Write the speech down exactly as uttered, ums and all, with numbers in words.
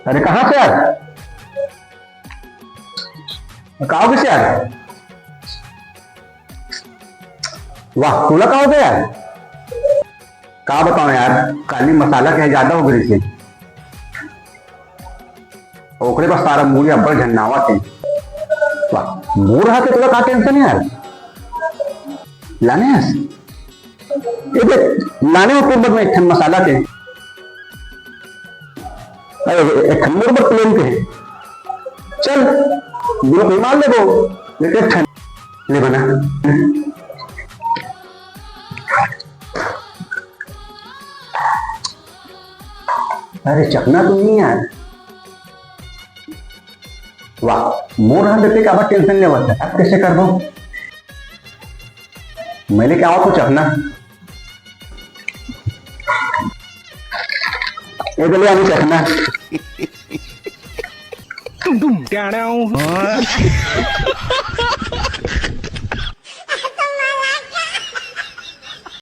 अरे कहाँ से यार? का होगे यार? वाह, तोला का होगे यार? का बताओ यार, काली मसाला के ज्यादा होगे रहिसे। ओकरे बर सारा मुड़ी अब्बड़ झन्नावत हे। वाह, मोर हाथ के तोला का tension हे यार? लाने हस? ए देख, लाने हो कुरबत में एक ठन मसाला के। अरे, एक ठन मोर बर plain के हे। चल, दोनों को मार लेबो। एक, एक ठन ले बना। अरे, चखना तो नहीं यार। वाह, मोर हाथ देखे काबर tension लेवत हे। अब कैसे करबो? मैं लेके आवा तो चखना। ए, चले आनी चखना।